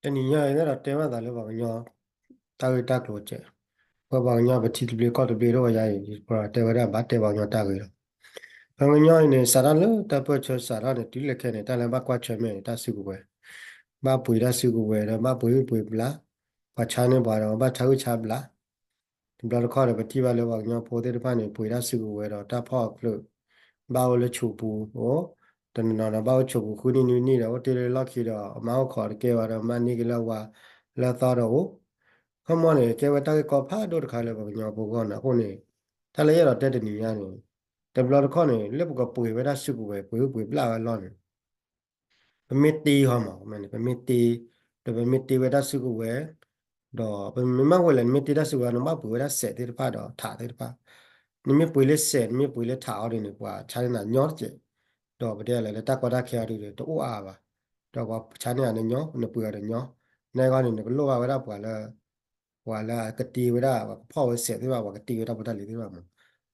တနံၤညါအံၤ အဲၣ်ဒိးတဲဘၣ်သးလၢပှၤကညီ တၢ်ဂ့ၢ်တၢ်ကျိၤစဲး, ပှၤကညီပထံသဘျ့ကီၢ်သဘျ့ဒိၣ်ဝဲယါအံၤ ပတဲဝဲဒၣ်ဘၣ်တဲပှၤကညီတၢ်ဂ့ၢ်လီၤ. ပှၤကညီအံၤန့ၣ် စးထီၣ်လၢတၢ်ပၢၢ်ဆၢစးထီၣ်န့ၣ် တုၤလၢခဲအံၤန့ၣ် တၢ်လၢဘၣ်ကွၢ်ဆၢၣ်မဲာ်န့ၣ် တၢ်စုကဝဲၤ, ဘၣ်ပှ့ၤတၢ်စုကဝဲၤဒီး ဘၣ်ပှ့ၤဟုၣ်ပှ့ၤဘျး, ပှၤဆါန့ၢ်ပှၤဒီး ဘၣ်ဆါဟုၣ်ဆါဘျး တဘျီတခီၣ်ဒီး ပထံၣ်ဘၣ်လၢပှၤကညီဖိသ့ၣ်တဖၣ်န့ၣ် ပှ့ၤတၢ်စုကဝဲၤဒီးတၢ်ဖီၣ်အချၢး, ဘၣ်အိၣ်လၢဆိးပူၤအိၣ်, တနီၤနီၤဒီးဘၣ်အိၣ်ဆိးပူၤဃုနံၣ်နွံနံၣ်ဒီး အိၣ်တ့ၢ်လၢလီၢ်ခံဒီး အမါအိၣ်ခိးတကဲဘၣ်ဒီး မါန့ၢ်က့ၤလၢဝၤလၢသီဒီးအိၣ်, ခီမီန့ၣ် ကဲဝဲတၢ်ဂ့ၢ်ကီဖးဒိၣ်တခါလၢပှၤကညီဖိဂီၢ်န့ၣ်အဃိန့ၣ်, တၢ်လၢယအဲၣ်ဒိးတဲတနံၤညါန့ၣ်, တဘျီတခီၣ်န့ၣ် လၢပကပှ့ၤဝဲဒၣ်စုကဝဲၤ ပှ့ၤဟုၣ်ပှ့ၤဘျးဝဲအလီၢ်န့ၣ် ပမ့ၢ်တ့ဃီမး မ့ၢ်န့ၣ် ပမ့ၢ်တ့, ဒီးပမ့ၢ်တ့ဝဲဒၣ်စုကဝဲၤ, ဒီးပမ့ၢ်မၤဝဲလဲၣ် နမ့ၢ်တ့တၢ်စုကဝဲၤ နဘၣ်ပှ့ၤဝဲဒၣ်စဲးသ့ၣ်တဖၣ်ဒီးထးသ့ၣ်တဖၣ်, နမ့ၢ်ပှ့ၤလၢစဲး နမ့ၢ်ပှ့ၤလၢထးအီၤဒ်န့ၣ် ပှၤဆါန့ၢ်နၤညီတကဲး, ဒီးပတဲလဲၣ်လၢတၢ်ကီတၢ်ခဲအီၤဒ်န့ၣ် တအိၣ်အါဘၣ်, ဒီးပှၤဆါန့ၢ်နၤနညီ နပှ့ၤအီၤဒီးညီ, နဂီၢ်န့ၣ် နကလိၣ်ဘၣ်ဝဲဒၣ်ပှၤလၢ ပှၤလၢအကတ့ဝဲဒၣ် ပှၤကဖီၣ်ဝဲစဲးသ့ၣ်တဖၣ် ပှၤကတ့ဝဲတၢ်ဖိတၢ်လံၤသ့ၣ်တဖၣ်မး,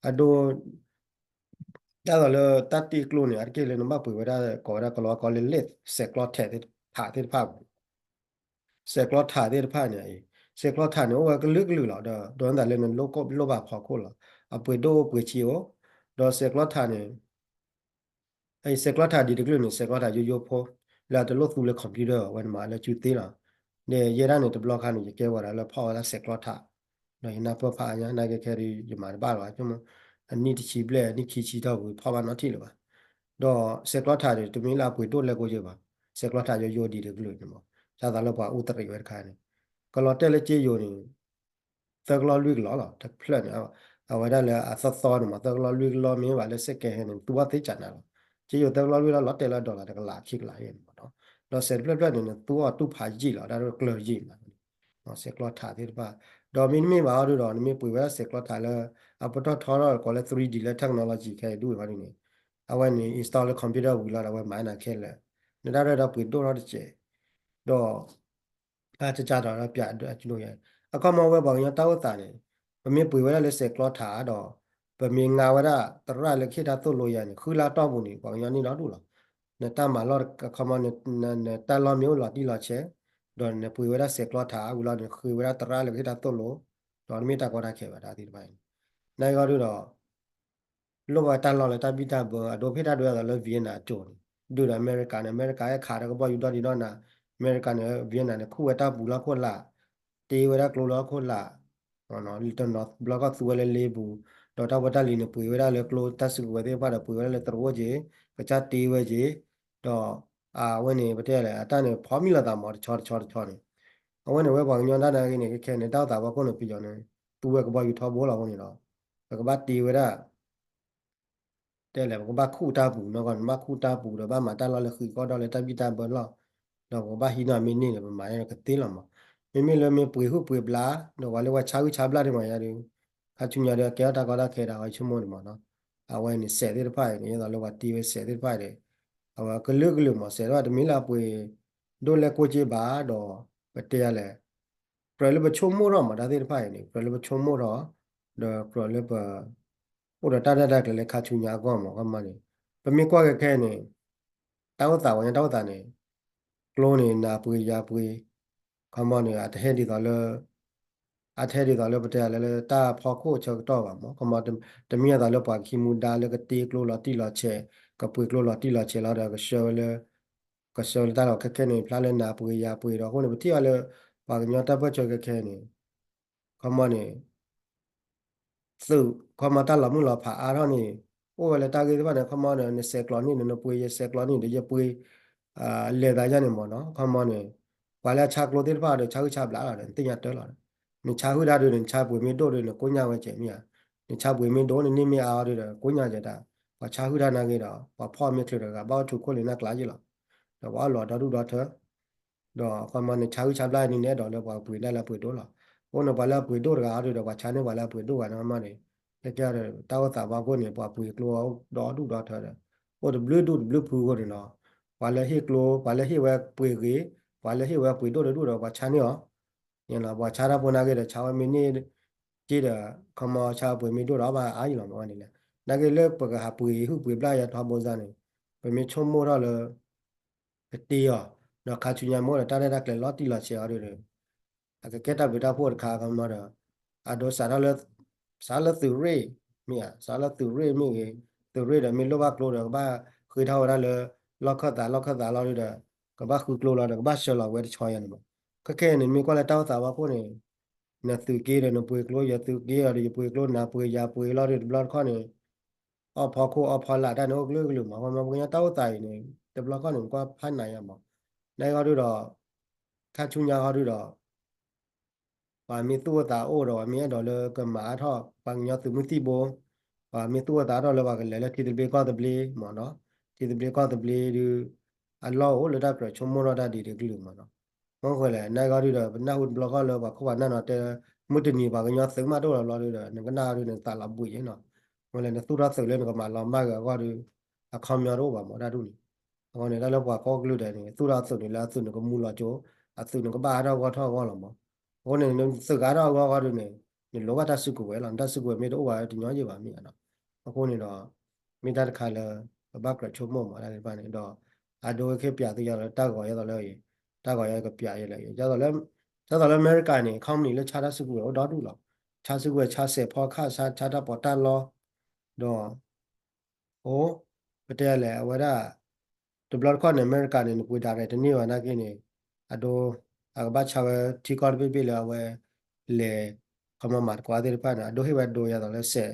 အဒိ ဒ်သိးလၢတၢ်တ့ကျိန့ၣ် အါတက့ၢ်လၢနဘၣ်ပှ့ၤဝဲဒၣ် ကိးဝဲဒၣ်ကလီကီလၢ လ့ၣ် စဲးကျီထးသ့ၣ်တဖၣ်, စဲးကျီထးသ့ၣ်တဖၣ်န့ၣ်, စဲးကျီထးန့ၣ် အိၣ်ဝဲကလုာ်ကလုာ်လီၤ, ဒီးဒ်သိးလၢနလိၣ်ဘၣ်ဖီခိၣ်လီၤ, အပှ့ၤဒိၣ်အိၣ်ပှ့ၤဆံးအိၣ်, ဒီးစဲးကျီထးန့ၣ် အစဲးကျီထးဒ်တကလုာ်န့ၣ် စဲးကျီထးယိယိဖိ, လၢအတလိၣ်သူလၢ computer ဝဲန့ၣ်မးလၢစုသ့လီၤ, ဒီးယဲဒၣ်န့ၣ် တဘျီခါန့ၣ် ယကဲဝဲဒၣ်လၢဖီၣ်ဝဲဒၣ်စဲးကျီထး, ဒီးယနၢ်ပၢၢ်ဖးအါညါ နာ်က့ခဲဒီး ယမၤတဘၣ်လၢၤဘၣ်, အနံၣ်တဆံဘျဲၣ် အနံၣ်ခံဆံထီၣ်ပူၤ ဖီၣ်ဘၣ်နီတထံၣ်လၢၤဘၣ်, ဒီးစဲးကျီထးန့ၣ် တမ့ၢ်လၢအပှ့ၤဒိၣ်လဲၣ်ကိးက့ဘၣ်, စဲးကျီထးယိယိဒ်တကလုာ်န့ၣ်မး, ဒ်သိးလၢပှၤအူသရံးဝဲတခါန့ၣ်, ကလီၤတဲာ်လၢကၠ့ယိၤန့ၣ် သၢကလီၢ်လွံၢ်ကလီၢ်လီၤ, တဖျၢၣ်န့ၣ်, အဝဲဒၣ်လၢအသီသီန့ၣ်မး သၢကလီၢ်လွံၢ်ကလီၢ်မ့ၢ်ဘၣ်လၢ second hand န့ၣ် သူအီၣ်သ့ကၢ်နၤလီၤ, ကၠ့ယိၤသၢကလီၢ်လွံၢ်ကလီၢ်လီၤတဲာ်လၢ dollar တကလးခံကလးယဲၢ်န့ၣ်မး, ဒီးစဲးတဖျၢၣ်ဖျၢၣ်န့ၣ် နသူအီၤတူၢ်ဖးယံာ်လီၤ ဒ်ကျၢၤယံာ်မး, စဲးကျီထးသ့ၣ်တဖၣ်, ဒီးမ့တမ့ၢ်ဘၣ်အီၤဒုဒီး နမ့ၢ်ပှ့ၤဝဲဒၣ်စဲးကျီထးလၢ အပတီၢ်ထီထီၣ်ကိးလၢ three D လၢ technology ခဲအံၤဒူၣ်ဝဲဒၣ်န့ၣ်, အဝဲန့ၣ် install လၢ computer ဝံၤလီၤဒီး အဝဲမၤနၤခဲလၢာ်, နတၢ်ရဲၣ်ဒီးပှ့ၤဒိၣ်ထီၣ်တစဲး, ဒီး အတကးဒီးပျးဒိယဲ, အခီမီဝဲပှၤကညီတၢ်အိၣ်သးန့ၣ်, ပမ့ၢ်ပှ့ၤဝဲဒၣ်လၢစဲးကျီထးဒီး ပမ့ၢ်ငါဝဲဒၣ်သရၣ်လၢကဟ့ၣ်တၢ်သိၣ်လိယၤန့ၣ် ဃုလါတီၢ်ပူၤန့ၣ် ပှၤကညီန့ၢ်ဒီဒူၣ်လီၤ, နတၢ်မၤလီၢ်အခီမီ နတၢ်လီၢ်မ့ၢ်အိၣ်လီၤတံၢ်လီၤဆဲး, ဒီးနပှ့ၤဝဲဒၣ်စဲးကျီထးဝံၤလီၤန့ၣ် ဃ့ဝဲဒၣ်သရၣ်လၢကဟ့ၣ်တၢ်သိၣ်လိ, ဒီးနမ့ၢ်တၢ်ကီတၢ်ခဲဘၣ်တၢ်သ့ၣ်တဖၣ်အံၤန့ၣ်, နာ်က့အီၤဒုဒီး လိၣ်ဝဲတၢ်လီၢ်လၢတၢ်ဘံၣ်တၢ်ဘၢ အဒိဖ့ၣ်တၢ်ဒိအသိးလၢ Vietnam အကၠိၤန့ၣ်, ဒုးဒီးအမဲရကၤန့ၣ် အမဲရကၤဟဲခးဒီးကဘီယူၤဒီဒံးဒီနၤ, အမဲရကၤန့ၣ် Vietnam န့ၣ် ခူၣ်ဝဲတၢ်ပူၤလၢခိၣ်လာ်, တ့ဝဲဒၣ်ကျိလၢခိၣ်လာ်, တနီၤဘျီကီၢ်သူဝဲလၢလ့ပူၤ, ဒီးတၢ်ဖိတၢ်လံၤန့ၣ် ပှ့ၤဝဲဒၣ်လၢကျိတၢ်စုကဝဲၤသ့ၣ်တဖၣ်ဒီး ပှ့ၤဝဲဒၣ်လၢသရိာ်က့ၤ, ကစၢ်တ့ဝဲက့ၤ, ဒီး အဝဲန့ၣ် ပတဲလဲၣ် အတၢ်န့ၣ် ဖီမံလီၤသးမး တဆီတဆီတဆီန့ၣ်, အဝဲန့ၣ်ဝဲပှၤကညီတၢ်နာ်ဂ့ၤန့ၣ် ခဲခဲန့ၣ် တၢ်အိၣ်သးဖီခိၣ်န့ၣ် ပယီၤန့ၣ် သူဝဲကဘီယူၤထီဘိလီၤအဃိန့ၣ်ဒီး ပကဘၣ်တ့ဝဲဒၣ် တဲလဲၣ် ပကဘၣ်ခူၣ်တၢ်ပူၤနီၢ်ကီၢ်န့ၣ် ဘၣ်ခူၣ်တၢ်ပူၤဒီး ဘၣ်မၤတၢ်လီၢ်လၢဃံးကီၢ်ဒီလၢတၢ်ဘံၣ်တၢ်ဘၢလီၢ်, ဒီးပကဘၣ်ဟံးနီၢ်မ့ၢ်န့ၢ်န့ၣ် ပမၤန့ၣ်ကသ့လီၤမး, မ့မ့ၢ်လၢမ့ၢ်ပှ့ၤဟုၣ်ပှ့ၤဘျါ, ဒီးပှၤလၢပှၤဆါဟုၣ်ဆါဘျါန့ၣ်မးယါဒီး, ခါဆူညါဒီး ကဲထီၣ်တၢ်ကီတၢ်ခဲဒၣ်ဝဲဆိကမိၣ်န့ၣ်မးနီၤ, အဝဲန့ၣ်စဲးသ့ၣ်တဖၣ်အံၤန့ၣ် ဒ်သိးလၢပှၤတ့ဝဲစဲးသ့ၣ်တဖၣ်အံၤဒီး, အဝဲကလုာ်ကလုာ်မး စဲးတဖၣ်တမ့ၢ်လၢအပှ့ၤဒိၣ်လဲၣ်ကိၢ်က့ဘၣ် ဒီး ပတဲလဲၣ် ကြၢးလၢပဆိကမိၣ်ထီၣ်မး တၢ်သ့ၣ်တဖၣ်အံၤန့ၣ် ကြၢးလၢပဆိကမိၣ်ထီၣ်, ဒီးကြၢးလၢပ အိၣ်ဒီးတၢ်ရဲၣ်တၢ်ကျဲၤလၢခါဆူညါအဂီၢ်မး ခီမီန့ၣ်, ပမ့ၢ်ကွၢ်ခဲခဲအံၤန့ၣ်, တၢ်အိၣ်သးဝဲညါတၢ်အိၣ်သးန့ၣ်, ကျိန့ၣ် နၤပှ့ၤယၤပှ့ၤ, ခီမီန့ၣ် အတဟဲဒ်သိးလၢ အတဟဲဒ်သိးလၢပတဲလဲၣ်လၢ တၢ်ဖီခိၣ်ဆၢကတီၢ်ဘၣ်မး ခီမီ, တမ့ၢ်အသးလၢပှၤကဟံးမူဒါလၢကတ့ကျိလီၤတံၢ်လီၤဆဲး, ကပှ့ၤကျိလီၤတံၢ်လီၤဆဲးလီၤဒီး ကဆှၢဝဲလၢ ကဆှၢလၢတၢ်လီၢ်ခဲခဲန့ၣ် ဖျါလၢနၤပှ့ၤယၤပှ့ၤဒီး အဃိန့ၣ် ပထံၣ်ဘၣ်လၢ ပှၤကညီတၢ်ပၢၢ်ဆၢခဲခဲအံၤန့ၣ်, ခီမီန့ၣ် သုး ခီမီတၢ်လီၤမုၢ်လီၤဖးအါထီၣ်န့ၣ်, အိၣ်ဝဲလၢတၢ်ဂ့ၢ်သ့ၣ်တဖၣ်န့ၣ် ခီမီဒီး နစဲးကျိးန့ၣ်ဒီး နပှ့ၤယစဲးကျိးန့ၣ်ဒီး ယပှ့ၤ လဲၤသးယါန့ၣ်မးနီၤ ခီမီန့ၣ်, ပှၤလၢအဆါကျိသ့ၣ်တဖၣ်ဒီး ဆါဟုၣ်ဆါဘျါလီၤဒီး နသ့ၣ်ညါတၢ်လီၤ, နဆါဟုၣ်တၢ်ဒုးဒီး နဆါပှ့ၤမ့ၢ်ဒိၣ်ဒီး နကိညၢ်ဝဲကဲးမ့ၢ်ဧါ, နဆါပှ့ၤမ့ၢ်ဒိၣ် နန့ၢ်မ့ၢ်အါအီၤဒုးဒီး ကိညၢ်ကဲးတၢ်, ပှၤဆါဟုၣ်တၢ်နာ်ဂ့ၤဒီး ပှၤဖီၣ်မ့ၢ်ချုးတဂၤ ဘၣ်အိၣ်ဆူခိၣ်လ့ၣ်နၢ်ကျါယ့ၣ်လီၤ, ဒီးပှၤအီၣ်လီၤဒီဒူၣ်ဒီထၢ ဒီးခီမီန့ၣ် ဆါဟုၣ်ဆါဘျါန့ၣ် နအဲၣ်ဒိးလၢပှၤပှ့ၤဒၣ်လၢအပှ့ၤဒိၣ်လီၤ. အဃိန့ၣ် ပှၤလၢအပှ့ၤဒိၣ်တဂၤအီၤဒုးဒီး ပှၤဆါန့ၢ်ပှၤလၢအပှ့ၤဒိၣ်ဂၤန့ၣ်မးန့ၣ်, ကဲကဲဒီး တၢ်အိၣ်သးဘၣ်အဃိန့ၣ် ပှၤပှ့ၤကျိဒီဒူၣ်ဒီထၢဒီး အိၣ်တဘျုးဒူၣ်တဘျုးဖုအဃိန့ၣ်ဒီး ပှၤလၢဟ့ၣ်ကျိ ပှၤလၢဟ့ၣ်ဝဲပှ့ၤဂ့ၤ, ပှၤလၢဟ့ၣ်ဝဲပှ့ၤဒိၣ်တဒူၣ်ဒီး ပှၤဆါန့ၢ်အီၤ ပှၤဆါတၢ်ဖိနာ်ဂ့ၤဒီး ဆါဝဲမ့ၢ်န့ၢ်က့ဒီး ခီမီဆါပှ့ၤမ့ၢ်ဒိၣ်ဒီးဘၣ်အါယံၤလီၤမးဝဲန့ၣ်လဲၣ်. နာ်ဂ့ၤလၢပကဟးပှ့ၤဟုၣ်ပှ့ၤဘျါယါထီဘိစၢ်န့ၣ် ပမ့ၢ်ဆိကမိၣ်ထီၣ်လၢ ကတ့အီၤ ဒီးခါဆူညါမ့ၢ်အိၣ်ဒီးတၢ်ရဲၣ်တၢ်ကျဲၤလီၤတံၢ်လီၤဆဲးအီၤဒီး အကကဲတၢ်ဘျုးတၢ်ဖှိၣ်တခါခီမီဒီး အဒိစးထီၣ်လၢ စးလၢသုးရ့ၣ် မ့ၢ်ဧါ စးလၢသုးရ့ၣ်မ့ၢ်ဂ့ၤ သုးရ့ၣ်ဒီးမ့ၢ်လိၣ်ဘၣ်ကျိဒီး ကဘၣ်ဃ့ထီၣ်ဝဲဒၣ်လၢ လီၢ်ခၢၣ်သးလီၢ်ခၢၣ်သးလီၤဒီး ကဘၣ်ဃုကျိလီၤဒီး ကဘၣ်ဆှၢလီၤဝဲတဆီယၤန့ၣ်မး. ခဲခဲအံၤန့ၣ် မ့ၢ်ကွၢ်လၢတၢ်အိၣ်သးဝဲအဖှိၣ်န့ၣ် နသုးက့ဒီးနပှ့ၤကျိ ယသုးက့ဒီးယပှ့ၤကျိ နၤပှ့ၤယၤပှ့ၤလီၤဒီး တဘျီတခီၣ်န့ၣ် အီၣ်ဖီခိၣ်အီၣ်ဖီလာ်တၢ်န့ၣ်အိၣ်ကလုာ်ကလုာ်မး. ပှၤမၤပှၤကညီတၢ်အိၣ်သးအံၤန့ၣ် တဘျီတခီၣ်န့ၣ် နကွၢ်ဖးနးယၤမး. နဂီၢ်ဒုဒီး ခါဆူညါဂီၢ်ဒုဒီး ပှၤမ့ၢ်သူၣ်အိၣ်သးအိၣ်ဒီး ပှၤမ့ၢ်အဲၣ်ဒိးလၢကမၤအါထီၣ် ပှၤကညီသုးမုၢ်သံၣ်ဘိ, ပှၤမ့ၢ်သူၣ်အိၣ်သးထီၣ်လၢပှၤကလဲၤလၢထံသဘျ့ကီၢ်သဘျ့မးနီၤ, ထံသဘျ့ကီၢ်သဘျ့ဒု အလီၢ်အိၣ်လၢတၢ်ကြၢးဆိကမိၣ်ထီၣ်တၢ်ဒ်တကလုာ်မးနီၤ. မ့ၢ်ဃိလဲၣ် နဂီၢ်ဒုဒီး ပနၢ်ဟူတဘျီဃီလၢပှၤခိၣ်ပှၤနၢ်နီၤတဲ မုၢ်တနံၤပှၤကညီသုးမးတအိၣ်လီၤဘျီဒုဒီး နကနၣ်ဒုန့ၣ် သးလီၤဘှံးယဲနီၤ. မ့ၢ်လဲၣ် နသူၣ်ထီၣ်သုးလၢနကမၤလီၤမၢ်ဂ့ၤအဂီၢ်ဒု အခီပညီတအိၣ်ဘၣ်မးတၢ်ဒ်န့ၣ်. အဃိန့ၣ် တၢ်လၢပှၤကိးကလုာ်ဒဲးန့ၣ် သူၣ်ထီၣ်သုးန့ၣ်လၢအသုးန့ၣ်ကမူလီၤကၠိ, အသုးန့ၣ်ကဘၣ်အါထီၣ်ဂီၢ်ထီၣ်အဂီၢ်လီၤမး. အဃိန့ၣ် နသုးကအါထီၣ်အဂီၢ်အဂီၢ်ဒုန့ၣ် နလိၣ်ဘၣ်တၢ်စုကဝဲၤလီၤ. နတၢ်စုကဝဲၤမ့ၢ်တအိၣ်ဘၣ်တညီယံာ်ဘၣ်မ့ၢ်ဧါနီၤ. အဃိန့ၣ်ဒီး မ့ၢ်တၢ်တခါလၢ ပဘၣ်ကြၢးဆိကမိၣ်မးတၢ်သ့ၣ်တဖၣ်န့ၣ်ဒီး အဒိခဲပၠးသုယၤလၢတၢ်ဂီၤယဲသိးလၢ တၢ်ဂီၤယဲကပၠးယဲလၢ ဒ်သိးလၢအမဲရကၤန့ၣ် company လၢဆါတၢ်စုကဝဲၤအိၣ်ဒီဒူၣ်လီၤ. ဆါစုကဝဲၤ ဆါစဲးဖီကဟၣ် ဆါ ဆါတၢ်ပီးတၢ်လီ ဒီး အိ ပတဲလဲၣ် အဝဲဒၣ် တဘျီတခီၣ်န့ၣ် အမဲရကၤန့ၣ် နပှ့ၤ direct တန့ၢ်ဘၣ်နာ်က့န့ၣ် အဒိ အကဘၣ်ဆါဝဲထံကီၢ်တဘ့ၣ်ဘ့ၣ်လၢအဝဲ လဲၤ ခီမီမၤသကိးသ့ၣ်တဖၣ်န့ၣ် အဒိဟ့ၣ်ဝဲဒိယဲသိးလၢ စဲ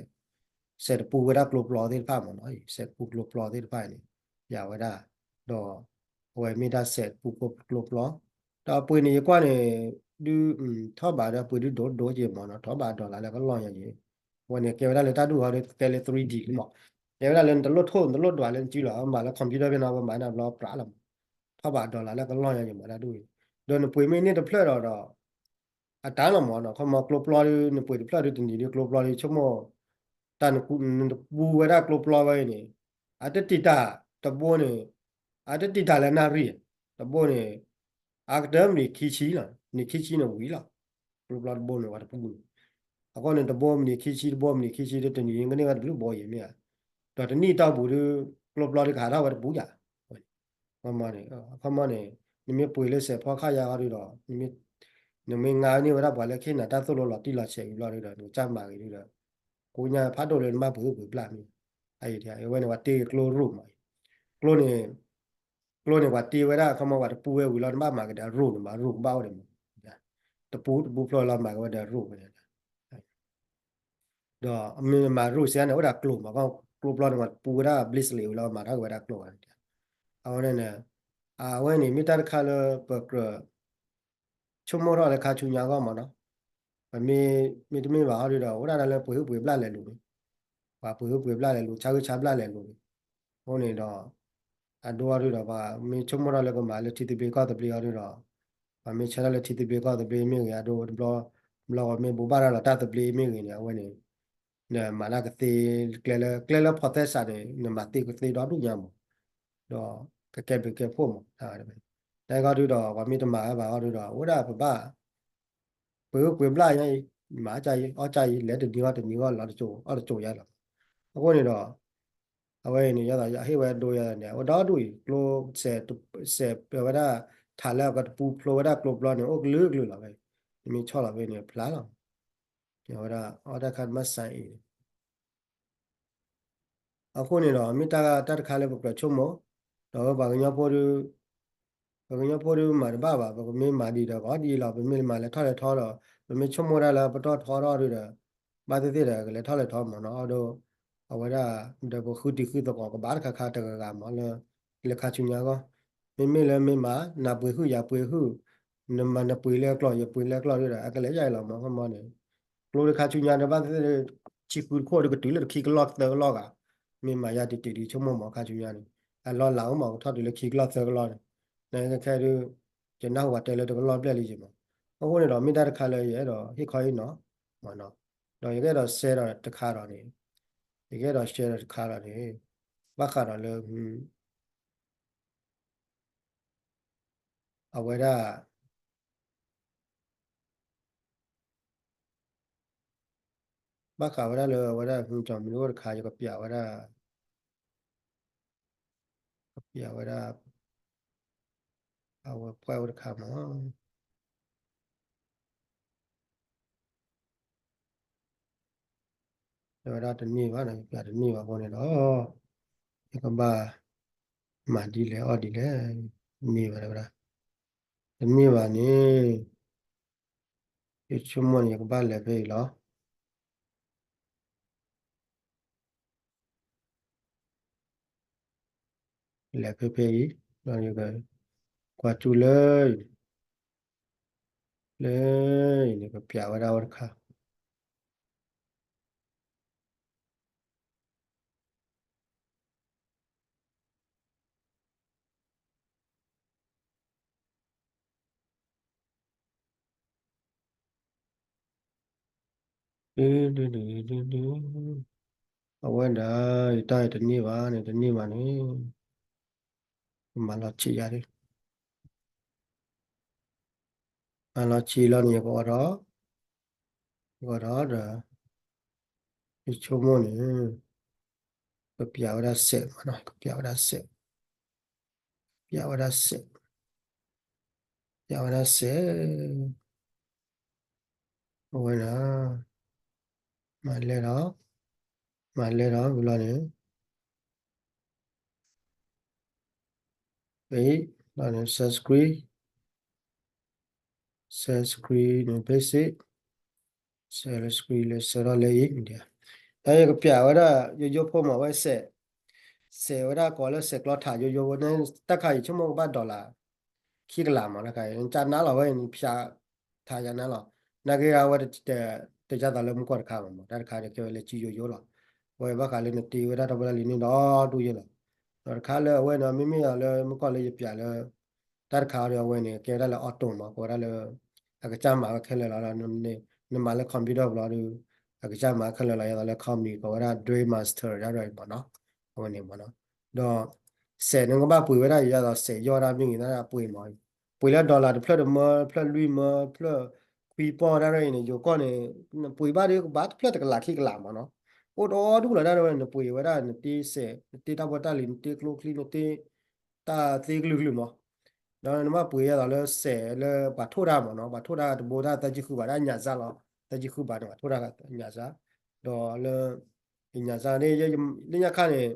းတပူဝဲဒၣ်ကျိပျီသ့ၣ်တဖၣ်မးနီၤ စဲးတပူကျိပျီသ့ၣ်တဖၣ်န့ၣ် ယၤဝဲဒၣ် ဒီး အဝဲမ့ၢ်တၢ်စဲးတပူကျိပျီ ဒီးအပှ့ၤန့ၣ် ယကွၢ်န့ၣ် ဒု ထီၣ်ဘးဒီး အပှ့ၤဒုဒိၣ်ဒိၣ်က့ၤမးနီၤ ထီၣ်ဘး dollar လၢကလီၢ်ညါက့ၤ အဝဲန့ၣ် ကဲဝဲဒၣ်လၢတၢ်ဒူၣ်ဟီဒု ကဲလၢ three D လံမး ကဲဝဲဒၣ်လၢနတလိၣ်ထိၣ် နတလိၣ်ဒွးလၢနစုလီၤ မၤလၢ computer ဖဲန့ၣ် အဝဲမၤန့ၣ်ဘျီပြးလီၤမး ထီၣ်ဘးဒီးလၢကလီၢ်ညါယမၤတၢ်ဒူၣ်အံၤ ဒီးနပှ့ၤမ့ၢ်န့ၢ်တဖျၢၣ်ဒီးဒီး အတၢ်လီၤမးနီၤ ခီမီကျိပျီဒု နပှ့ၤတဖျၢၣ်ဒုတနံၤဒုကျိပျီဒုဆိကမိၣ် တၢ်နကူ နတပူဝဲဒၣ်ကျိပျီဝဲအံၤန့ၣ် အတတံာ်တာ်တဘိန့ၣ် အတတံာ်တာ်လၢနၣ်ရံၣ် တဘိန့ၣ် အကတၢၢ်မံးနံးခံဆံလီၤ မံးနံးခံဆံန့ၣ်ဝံၤလီၤ ကျိပျီတဘိန့ၣ် ပှၤတပူန့ၣ် အဃိန့ၣ် တဘိမံးနံးခံဆံ တဘိမံးနံးခံဆံဒု တနံၤဒုကန့ၢ်ဝဲတဘျုးဘိအံၤမ့ၢ်ဧါ ဒီးတနံၣ်တီၢ်ပူၤဒု ကျိပျီဒုကဟးထီၣ်ဝဲတပူယၤ ခီမီန့ၣ် ခီမီန့ၣ် နမ့ၢ်ပှ့ၤလၢစဲးဖီခါယါဃီဒုဒီး နမ့ၢ်ငါန့ၢ်ဝဲဒၣ်ပှၤလၢခ့နၤတၢ်သိၣ်လိလီၤတံၢ်လီၤဆဲးဝံၤဘျီဒုဒီး နကစၢ်မၤဂ့ၤဒုဒီး ကိးညါဖးဒိၣ်လၢနဘၣ်ပှ့ၤဂုၢ်ပှ့ၤဘျၣ်မ့ၢ် အဝဲန့ၣ် ပှၤတ့ကျိရိၣ်မး ကျိန့ၣ် ကျိန့ၣ် ပှၤတ့ဝဲဒၣ် ခီမီပှၤတပူဝဲဝံၤလီၤ နဘၣ်မၤကဒီးရိၣ်န့ၣ်မး ရိၣ်ကဘၣ်အိၣ်ဒီးမး တပူ တပူဖျိလီၤမၤကဝဲဒီးရိၣ်ဝဲ ဒီးမ့ၢ်မၤရိၣ်စ့ၢ်န့ၣ် အိၣ်ဒၣ်ကျိမး ကျိပျီန့ၣ် ပှၤတပူဝဲဒၣ် bracelet ဝံၤလီၤ မၤထီၣ်က့ၤဝဲဒၣ်ကျိဘၣ်န့ၣ် အဝဲန့ၣ်န့ၣ် အဝဲန့ၣ် မ့ၢ်တၢ်တခါလၢပကြၢး ဆိကမိၣ်ထီၣ်လၢခါဆူညါအဂီၢ်မးနီၤ ပမ့ၢ် မ့တမ့ၢ်ဘၣ်ဟီဒုဒီး အိၣ်ဒၣ်လၢပှ့ၤဂုၢ်ပှ့ၤဘျၣ်လဲၤလူၤန့ၣ် ပှၤပှ့ၤဂုၢ်ပှ့ၤဘျၣ်လဲၤလူၤ ဆါဂုၢ်ဆါဘျၣ်လဲၤလူၤန့ၣ် အဃိန့ၣ်ဒီး အဒိဟီဒုဒီး ပှၤမ့ၢ်ဆိကမိၣ်ထီၣ်လၢကမၤလၢထံသဘျ့ကီၢ်သဘျ့ဟီဒုဒီး ပှၤမ့ၢ်ဆၢထၢၣ်လၢထံသဘျ့ကီၢ်သဘျ့မ့ၢ်ဂ့ၤ အဒိတဘျီ ဘျီဂီၤမ့ၢ်ဘိးဘၣ်ရၤလီၤတၢ်သဘျ့မ့ၢ်ဂ့ၤန့ၣ် အဝဲန့ၣ် နမၤတၢ်ကသ့ ကျဲလၢ ကျဲလၢဖီသဲစးန့ၣ် နမၤသ့ကသ့ဒီဒူၣ်ညါမး ဒီးကကဲဘျုးကဲဖှိၣ်မး တၢ်ဂီၢ်ဒုဒီး ပှၤမ့ၢ်တမၤဝဲဘၣ်ဂီၢ်ဒုဒီး အိၣ်ဒၣ်ပဘၣ် ပှ့ၤဂုၢ်ပှ့ၤဘျၣ်ညါအံၤ မၤအီၣ်ကၢ်အံၤ အီၣ်ကၢ်အံၤ လဲၤတနံၤဂီၢ်တနံၤဂီၢ်လီၤတစိၤ အီၣ်တစိၤယါလီၤ. အဃိန့ၣ်ဒီး အဝဲအံၤန့ၣ် ယသးဟ့ၣ်ဝဲဒိယၤန့ၣ် အဝဲဒီဒူၣ်အံၤ ကျိ စဲး စဲးဝဲဒၣ် ထးလၢအကတပူဖျိဝဲဒၣ်ကျိပျီန့ၣ် အိၣ်ကလုာ်ကလုာ်လီၤဝဲ နမ့ၢ်ဆီၣ်လီၤဖဲန့ၣ် ဖျါလီၤ ဝဲဒၣ် အီၣ်တၢ်ခါတမ့ၢ်စၢ်အံၤ အဃိန့ၣ်ဒီး မ့ၢ်တၢ်တခါလၢပကြၢးဆိကမိၣ် ဒီးပှၤကညီဖိဒု ပှၤကညီဖိဒုမၤတဘၣ်ဘၣ် ပကမ့ၢ်မၤဒံးဒီး ကီဒ်အံၤလီၤ ပမ့ၢ်မၤလဲၤထီၣ်လဲၤထီဒီး ပမ့ၢ်ဆိကမိၣ်ဒၣ်လၢပတီၢ်ထီထီၣ်ဒုဒီး ဘၣ်သ့ၣ်သ့ၣ်ဒီး ကလဲၤထီၣ်လဲၤထီမးနီၤ အဒိ အဝဲဒၣ် ဒီးပဃုတံၤဃုသကိးကဘၣ်တခါခါတဂၤဂၤမးလၢ လၢခါဆူညါအဂီၢ် မ့မ့ၢ်လၢမ့ၢ်မၤ နၤပှ့ၤဟုၣ်ယၤပှ့ၤဟုၣ် နမၤနပှ့ၤလၢကျိာ် ယပှ့ၤလၢကျိာ်ဒုဒီး အကလဲၤယါအံၤလီၤမး ခီမီန့ၣ် ကျိလၢခါဆူညါဒီး ဘၣ်သ့ၣ်သ့ၣ် ဆံဃုတခိၣ်ဒုကတုၤလၢခံကလီၢ်သၢကလီၢ်ဂၤ မ့ၢ်မၤယါတံၤတံၤဒုဆိကမိၣ်မး ခါဆူညါန့ၣ် အလီၢ်လၤအိၣ်မး ကထီၣ်တုၤလၢခံကလီၢ်သၢကလီၢ်န့ၣ် နခဲခဲဒု ယနၢ်ဟူပှၤတဲလၢတကလီၢ်ဘျဲၣ်လံယမး အဃိန့ၣ်ဒီး မ့ၢ်တၢ်တခါလၢယအဲၣ်ဒိးဟ့ၣ်ခီဟ့ၣ်နီၤ မးနီၤ ဒီးယကအဲၣ်ဒိး share ဒီးတခါဒီးန့ၣ် ယကအဲၣ်ဒိး share ဒီးတခါဒီးန့ၣ် ဘၣ်ဃးဒီးလၢ အဝဲဒၣ် ဘၣ်ဃးဝဲဒၣ်လၢအဝဲဒၣ် ကၠီမနုၤအိၣ်တခါ ယကပျးဝဲဒၣ် ကပျးဝဲဒၣ် အဝဲပှဲၤအိၣ်တခါမး တဲဝဲဒၣ်တန့ၢ်ဘၣ်နီၤ ယပျးတန့ၢ်ဘၣ်အဃိန့ၣ်ဒီး ယကဘၣ်မၤဒ်လဲၣ်အီၣ်ဒ်လဲၣ် တန့ၢ်ဘၣ်တဲဝဲဒၣ် တန့ၢ်ဘၣ်န့ၣ် ယဆိကမိၣ်န့ၣ် ယကဘၣ်လဲၤဖဲအံၤလီၤ လဲၤဖဲဖဲအံၤ ဒီးယကကွၢ်ကၠူလၢအံၤ လၢအံၤန့ၣ် ကပျးဝဲဒၣ်ဝဲတခါ အဝဲဒၣ် ယတၢ်အံၤတန့ၢ်ဘၣ်န့ၣ် တန့ၢ်ဘၣ်န့ၣ် မၤလီၤဆံးယၤဒ် မၤလီၤဆံးလီၤန့ၣ် ယကအိးထီၣ် ယကအိးထီၣ်ဒီး ယဆိကမိၣ်န့ၣ် ကပျးဝဲဒၣ်စဲးမးနီၤ ကပျးဝဲဒၣ်စဲး ပျးဝဲဒၣ်စဲး ပျးဝဲဒၣ်စဲး အဝဲဒၣ် မၤလဲၢ်ဒီး မၤလဲၢ်ဒီးဝံၤလီၤန့ၣ် လီၤန့ၣ် share screen share screen န့ၣ် basic share screen လၢဆှၢထီၣ်လၢအံၤ ဒီးယကပျးဝဲဒၣ် ယိယိဖိမးဝဲစဲး စဲးဝဲဒၣ်ကိးလၢစဲးကျီထးယိယိဝဲန့ၣ် တၢ်ခါအံၤဆိကမိၣ်ကဘၣ် dollar ခံကလးမး တၢ်ခါအံၤ ကနါလီၤဝဲန့ၣ် ဖၠးထးယၤနါလီၤ နာ်က့အဝဲ တယါသးလၢမုၢ်ကီၢ်တခါမး တၢ်တခါဒီးကဲဝဲလၢကၠူယိယိလီၤ အဝဲဘၣ်ဃးလၢနတ့ဝဲဒၣ်ထီဘိလၢလံာ်န့ၣ်ဒီးဒူၣ်ယဲလီၤ ဒီးတခါလၢအဝဲန့ၣ် မ့မ့ၢ်အီၤလၢမုၢ်ကီၢ်လၢယပျးလၢ တၢ်တခါဒီးအဝဲန့ၣ် ကဲဝဲဒၣ်လၢ auto မး ကိးဝဲဒၣ်လၢ အကစၢ်မၤဝဲခဲလၢာ်လီၤ နမၤလၢ computer ဘျီဒီး အကစၢ်မၤခဲလၢာ်လီၤ ယသးလၢ company ကိးဝဲဒၣ် Duel Master ဒၣ်ဒ်အံၤမးနီၤ အဝဲန့ၣ်မးနီၤ ဒီး စဲးန့ၣ်ကဘၣ်ပှ့ၤဝဲဒၣ်ယါသီးစဲးယီၢ်ဒၣ်မ့ၢ်ဂ့ၤ ဒၣ်ပှ့ၤမး ပှ့ၤလၢ dollar တဖျၢၣ်တမၢ တဖျၢၣ်လွံၢ်မၢ တဖျၢၣ်ခွံပီၢ်ဒၣ်ဒ်အံၤန့ၣ် ယိၤကီၢ်န့ၣ် နပှ့ၤဘၣ်ဒီးကဘၣ်တဖျၢၣ်တကလးခံကလးမးနီၤ အိၣ်ဒီဒူၣ်လီၤဒၣ်ဝဲ နပှ့ၤဝဲဒၣ် နတ့စဲး နတ့တၢ်ဘီတၢ်လံၤ နတ့ကျိချံ နတ့ တၢ်သ့ကလုာ်ကလုာ်မး ဒီးနဘၣ်ပှ့ၤယါသီးလၢစဲးလၢပှၤထိၣ်တၢ်မးနီၤ ပှၤထိၣ်တၢ်တဘိတၢ်သၢဆံဃုဘး တၢ်ညၣ်စၢ်လီၤ သၢဆံဃုဘးန့ၣ် ပှၤထိၣ်တၢ်ညၣ်စၢ် ဒီးလၢ ညၣ်စၢ်န့ၣ် လၢညါခါန့ၣ်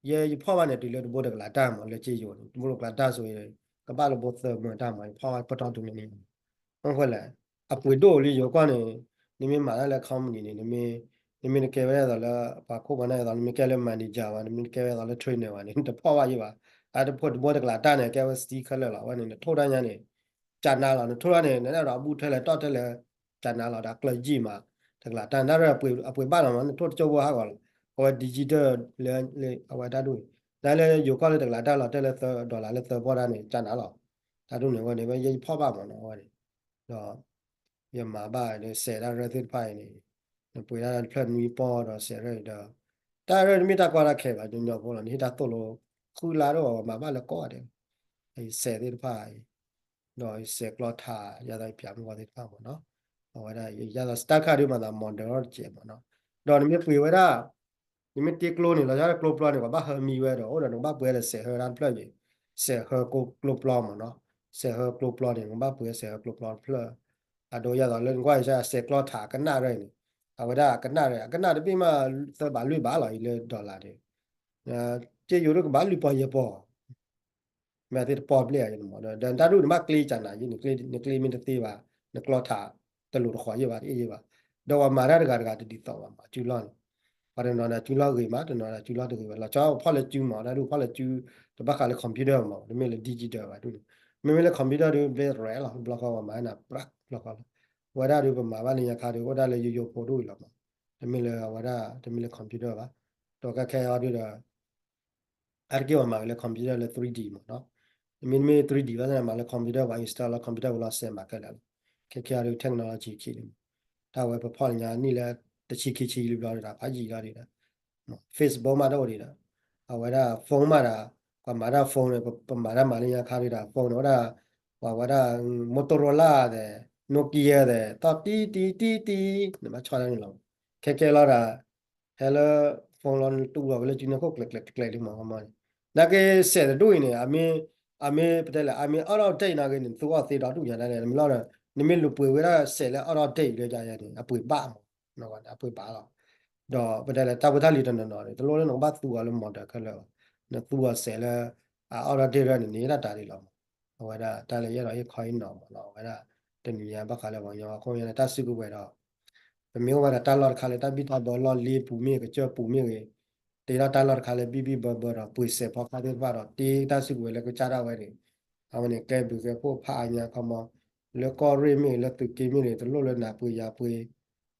ယဲယဖီၣ်ဘၣ်န့ၣ် တုၤလၢတဘိတကလးတၢ်မး လၢက့ယိၤန့ၣ် တဘိတကလးတၢ်ဆိ ကဘၣ်လၢဘိသၢမၢတၢ်မး ယဖီၣ်ဘၣ်ပတီၢ်တုၤန့ၣ်န့ၣ် မ့ၢ်ဃိလဲၣ် အပှ့ၤဒိၣ်လံယိၤကီၢ်န့ၣ် နမ့ၢ်မၤတၢ်လၢ company န့ၣ် နမ့ၢ်တကဲဝဲဒၣ်သိးလၢ ပှၤခိၣ်ပှၤနၢ်အသိး နမ့ၢ်ကဲလၢ manager ဘၣ် နမ့ၢ်တကဲဝဲဒၣ်သိးလၢ trainer ဘၣ်န့ၣ် နတဖီၣ်ဘၣ်ယံၤဘၣ် အတဖိတဘိတကလးတၢ်န့ၣ် ကဲဝဲစတံခဲလၢာ်လီၤ အဝဲန့ၣ် နထိၣ်တၢ်ညါန့ၣ် ကနါလီၤ နထိၣ်တၢ်န့ၣ် နအဲၣ်ဒိးအဘူးထဲလဲၣ်တီၢ်ထဲလဲၣ် ကနါလီၤ ဒီးကျၢၤယံာ်မး တကလးတၢ် နတၢ်ရၢၢ်အပှ့ၤဘၣ်လီၤမး နထိၣ်တကၠိဖိဟးဂီၤလီၤ အဝဲ digital လၢ အဝဲတၢ်ဒ်အံၤ နလၢယိၤကီၢ်လၢတကလးတၢ်လီၤတဲာ်လၢသၢ dollar လၢသၢပီၢ်တၢ်န့ၣ် ကနါလီၤ တၢ်ဒ်န့ၣ်အဝဲန့ၣ် ဝဲယဲယဖီၣ်ဘၣ်မးနီၤ အဝဲန့ၣ် ဒီး ယမၤဘၣ်ဒီးစဲးတၢ်ရၢၢ်သ့ၣ်တဖၣ်အံၤန့ၣ် နပှ့ၤတၢ်တဖျၢၣ်နွံပီၢ်ဒီးစဲးရၢၢ်အံၤဒီး တၢ်ရၢၢ်တမ့ၢ်တၢ်ကွၢ်တၢ်ခဲဘၣ် ညီညီဖိလီၤ နဟ့ၣ်တၢ်သိၣ်လိ ဃုလါဒီးမၤဘၣ်လၢကိးဂၤဒဲး စဲးသ့ၣ်တဖၣ်အံၤ ဒီးစဲးကျီထး ယါသီးယပျးမုၢ်ဂီၤသ့ၣ်တဖၣ်မးနီၤ အဝဲဒၣ်ယါသီးတၢ်တခါဒုးမၤသး model တစဲးမးနီၤ ဒီးနမ့ၢ်ပှ့ၤဝဲဒၣ် နမ့ၢ်တ့ကျိန့ၣ် လီၤဆီဒၣ်ကျိပျီန့ၣ် ပှၤဘၣ်ဟၢမံဝဲဒီး အိၣ်ဒီးနကဘၣ်ပှ့ၤဒီးစဲးဟၢတၢ်တဖျၢၣ်န့ၣ် စဲးဟၢကျိပျီမးနီၤ စဲးဟၢကျိပျီန့ၣ် နကဘၣ်ပှ့ၤစဲးဟၢကျိပျီတဖျၢၣ် အဒိယါသီးလၢနကွၢ်ယါစဲးကျီထးအကနၣ်ရၢၢ်အံၤန့ၣ် အဝဲဒၣ်အကနၣ်ရၢၢ် အကနၣ်တဘ့ၣ်မးသၢဘးလွံၢ်ဘးလီၤအံၤလၢ dollar န့ၣ် က့ယိၤဒုးကဘၣ်လွံၢ်ပီၢ်ယဲၢ်ပီၢ် မ့ၢ်သ့ၣ်တပီၢ်ဘျဲၣ်အံၤမး ဒီးတၢ်ဒုးနဘၣ်ကျ့ကနၤယံၤ နကျ့မ့ၢ်တသ့ဘၣ် နကျီထးတလိၤတဃီၤယံၤဘၣ်တအ့ၣ်ယံၤဘၣ် ဒီးပှၤမၤတၢ်တဂၤတဂၤတဒ်သိးဘၣ်မး ကုလီၢ်န့ၣ် ပှၤတနီၤန့ၣ်ကုလီၢ်ဂ့ၤမး တနီၤန့ၣ်ကုလီၢ်တဂ့ၤဘၣ် လီၤဆီဖီၣ်လၢကုမး တၢ်ဒုးဖီၣ်လၢကု တဘၣ်ဃးလၢ computer မး တမ့ၢ်လၢ digital ဘၣ်ဒုးန့ၣ် မ့မ့ၢ်လၢ computer ဒုးဘျဲၣ်ရဲၣ်လီၤ ဘျီဃီပှၤမၤနၤ ဘျီဃီလီၤ ဝဲဒၣ်ဒုးပမၤဘၣ်လၢညါခါဒုး အိၣ်ဒၣ်လၢယိယိဖိဒိၣ်အံၤလီၤမး တမ့ၢ်လၢအဝဲဒၣ် တမ့ၢ်လၢ computer ဘၣ် ဒီးကဲခဲအံၤဒုးဒီး အါတက့ၢ်ပှၤမၤက့ၤလၢ computer လၢ three D မးနီၤ မ့တမ့ၢ် three D ဘၣ်သနာ်မၤလၢ computer ပှၤ install လီၤ computer ဝံၤလီၤစဲးမၤခဲလၢာ်လီၤ ခဲခဲအံၤဒုး technology ခံန့ၣ် တၢ်ဝဲပဖီၣ်လၢညါနံၣ်လၢ တဆံခံဆံလံဘျီဒီး ဖးယံာ်လီၤဒုးဒီး Facebook မးတအိၣ်ဒံးဒီး အဝဲဒၣ် phone မးဒီး ပှၤမၤတၢ် phone န့ၣ် ပမၤတၢ်မၤလၢညါခါဒုးဒီး phone န့ၣ် ဝဲဒၣ် ပှၤဝဲဒၣ် Motorola သဲး Nokia သဲး သီၣ်တံၢ်တံၢ်တံၢ်တံၢ် နဘၣ်ဆီတၢ်န့ၣ်လီၤ ခဲခဲလီၤဒီး ဟဲလၢ phone လီၤ နတူၢ်လီၤဝဲလၢစုန့ၣ်ခိၣ်ကျဲးကျဲးကျဲးလံမး နာ်က့စဲးတဒူၣ်အံၤန့ၣ် အမ့ၢ် အမ့ၢ်ပတဲလဲၣ် အမ့ၢ် out of date နာ်ဂ့ၤန့ၣ် သူအီၣ်သ့ဒီဒူၣ်ညါဒၣ်လဲၣ် မ့ၢ်လီၤဒီး နမ့ၢ်လူၤပှ့ၤဝဲဒၣ်စဲးလၢ out of date လၢယၤယၤန့ၣ် အပှ့ၤဘၣ်မး အပှ့ၤဘၣ်လီၤ. ဒီးပတဲလဲၣ်တၢ်ဖိတၢ်လံၤတနီၤနီၤန့ၣ် တလိၣ်လၢနကဘၣ်သူအီၤလၢ model ခဲလၢာ်ဘၣ်, နသူအီၤစဲးလၢ အ out of date န့ၣ် န့ၢ်ဒၣ်တၢ်ဒ်လီၤမး. အဝဲဒၣ်တၢ်လၢယအဲၣ်ဒိးဟ့ၣ်ခီဟ့ၣ်နီၤမးလီၤ အဝဲဒၣ် တနံၤညါဘၣ်ဃးလၢပှၤကညီအခိၣ်ညါလၢတၢ်စုကဝဲၤဒီး ပမ့ၢ်အိၣ်ဝဲဒၣ်တၢ်လီၢ်တခါလၢတၢ်ဘံၣ်တၢ်ဘၢလီၢ်လ့ပူၤမ့ၢ်ဂ့ၤ ကစၢၢ်ပူၤမ့ၢ်ဂ့ၤ, တ့ထီၣ်တၢ်လီၢ်တခါလၢဘံၣ်ဘံၣ်ဘၢဘၢဒီး ပှ့ၤစဲးဖီခါသ့ၣ်တဖၣ်ဒီး တ့တၢ်စုကဝဲၤလၢကစၢ်ဒၣ်ဝဲန့ၣ်, အဝဲန့ၣ် ကဲဘျုးကဲဖှိၣ်ဖးအါညါခီမီ, လၢကီၢ်ရ့ၣ်မ့ၢ်ဂ့ၤ လၢသုးက့မ့ၢ်ဂ့ၤ တလိၣ်လၢနၤပှ့ၤယၤပှ့ၤ,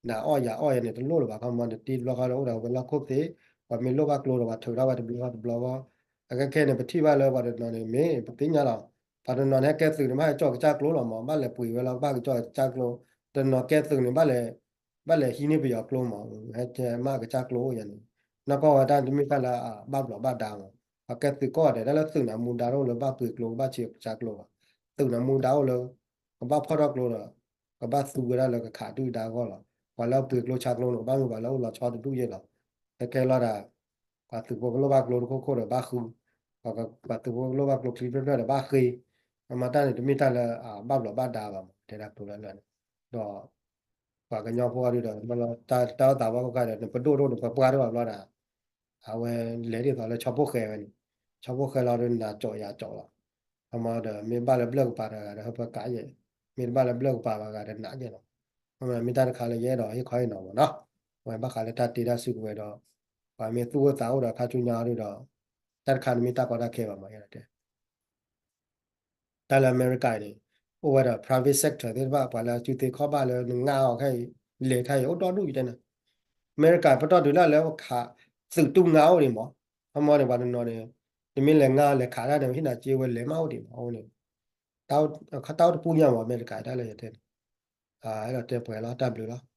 နၤအီၣ်ယၤအီၣ်ယၤန့ၣ် တလိၣ်လၢၤဘၣ်ခီမီ, နတ့တဘျီဃီလၢအိၣ်ဒီးဝဲလီၢ်ခိၣ်သ့ၣ်, ပှၤမ့ၢ်လိၣ်ဘၣ်ကျိဒီး ပှၤထုးထီၣ်ဝဲတဘျီဃီတဘျီဃီ, အခဲခဲန့ၣ် ပထံၣ်ဘၣ်လၢပှၤတနီၤန့ၣ် မ့ၢ်ပသ့ၣ်ညါလီၤ, ပှၤတနီၤန့ၣ် ဟဲကဲသုးန့ၣ် ဘၣ်ဟဲကၠီၣ်ကစၢ်ကျိလီၤမး, ဘၣ်လဲၤပှ့ၤဝဲလီၤ ဘၣ်ကစၢ်ကစၢ်ကျိ, တနီၤကဲသုးန့ၣ် ဘၣ်လဲၤဟံးန့ၢ်ပယီၤကျိမး, ဟဲကဲမးကစၢ်ကျိအိၣ်ယၤန့ၣ်, နီၢ်ကီၢ်ဝဲတၢ်တမ့ၢ်တၢ်လၢအဘၣ်ဘျီးဘၣ်ဒါမး, ပှၤကဲသုးကီၢ်ဒဲး တၢ်လၢသုးန့ၣ်မူဒါတအိၣ်လၢဘၣ်ပှ့ၤကျိ ကဘၣ်ဆံးကစၢ်ကျိဘၣ်, သုးန့ၣ်မူဒါအိၣ်လၢ ကဘၣ်ဖီၣ်ထီၣ်ကျိဒီး ကဘၣ်သူဝဲဒၣ်လၢကခးဒုၣ်ဒါအဂီၢ်လီၤ, ပှၤလၢအပှ့ၤကျိဆါကျိန့ၣ် ကဘၣ်မ့ၢ်ပှၤလၢအအိၣ်လီၤဆီတဒူၣ်ယဲၢ်လီၤ, ဟဲကဲလီၤဒၣ် ပှၤသုးဖိကလိၣ်ဘၣ်ကျိတခိၣ်ခိၣ်ဒီးဘၣ်ဃု, ပှၤသုးဖိကလိၣ်ဘၣ်ကျိချံဖျၢၣ်ဖျၢၣ်ဒီးဘၣ်ဃ့, အမၤတၢ်န့ၣ် တမ့ၢ်တၢ်လၢအဘၣ်ဘျီးဘၣ်ဒါဘၣ်မး တဲဒၣ်ကျိလၢလၢာ်န့ၣ်, ဒီး ပှၤကညီဖိအီၤဒုဒီး တၢ်အိၣ်သးဝဲကီၢ်ခါဒီး နပဒိၣ်ဒိၣ်န့ၣ် ပပှၢ်ဒိၣ်ဘၣ်ဘျီဒၣ်, အဝဲလဲၤဒ်သိးလၢဆီဖိဃဲဝဲန့ၣ်, ဆီဖိဃဲလီၤဒီးနၤကၠီးယၤကၠီးလီၤ, အမၤဒီးမ့ၢ်ဘၣ်လၢဘျၢၣ်ကပၤတဂၤဒီး ဟၢဖၢကးယဲၢ်, မ့ၢ်တဘၣ်လၢဘျၢၣ်ကပၤဘၣ်ဂၤဒီးနးယဲၢ်လီၤ, မ့ၢ်တၢ်တခါလၢယအဲၣ်ဒိးဟ့ၣ်ခီဟ့ၣ်နီၤမးနီၤ, အဝဲဘၣ်ဃးလၢတၢ်တ့တၢ်စုကဝဲၤဒီး ပှၤမ့ၢ်သူၣ်အိၣ်သးအိၣ်ဒီးခါဆူညါအီၤဒုဒီး, တၢ်တခါန့ၣ်မ့ၢ်တၢ်ကီတၢ်ခဲဘၣ်မး ယဲဒၣ်တဲ တၢ်လၢအမဲရကၤန့ၣ် အိၣ်ဝဲဒီး private sector သ့ၣ်တဖၣ် ပှၤလၢအစုသ့ခီၣ်ဘၣ်လၢနငါအီၤခဲအံၤ လဲၤခဲအံၤ အိၣ်ဒီဒူၣ်ယတဲန့ၣ်, အမဲရကၤပတီၢ်တုၤလၢလၢခး သုးတူၢ်ငါအိၣ်ဒံးမး, ခီမီန့ၣ် ပှၤတနီၤန့ၣ် နမ့ၢ်လဲၤငါလဲၤခးတၢ်န့ၣ် ဟ့ၣ်နၤစ့ဝဲလဲၤမးအိၣ်ဒံးမး အဃိန့ၣ် တၢ်အိၣ်တပူၤညါမး အမဲရကၤတၢ်လၢယတဲန့ၣ်, အဲၣ်ဒိးတဲပှဲၤလီၤ တၢ်ဘျုးလီၤ.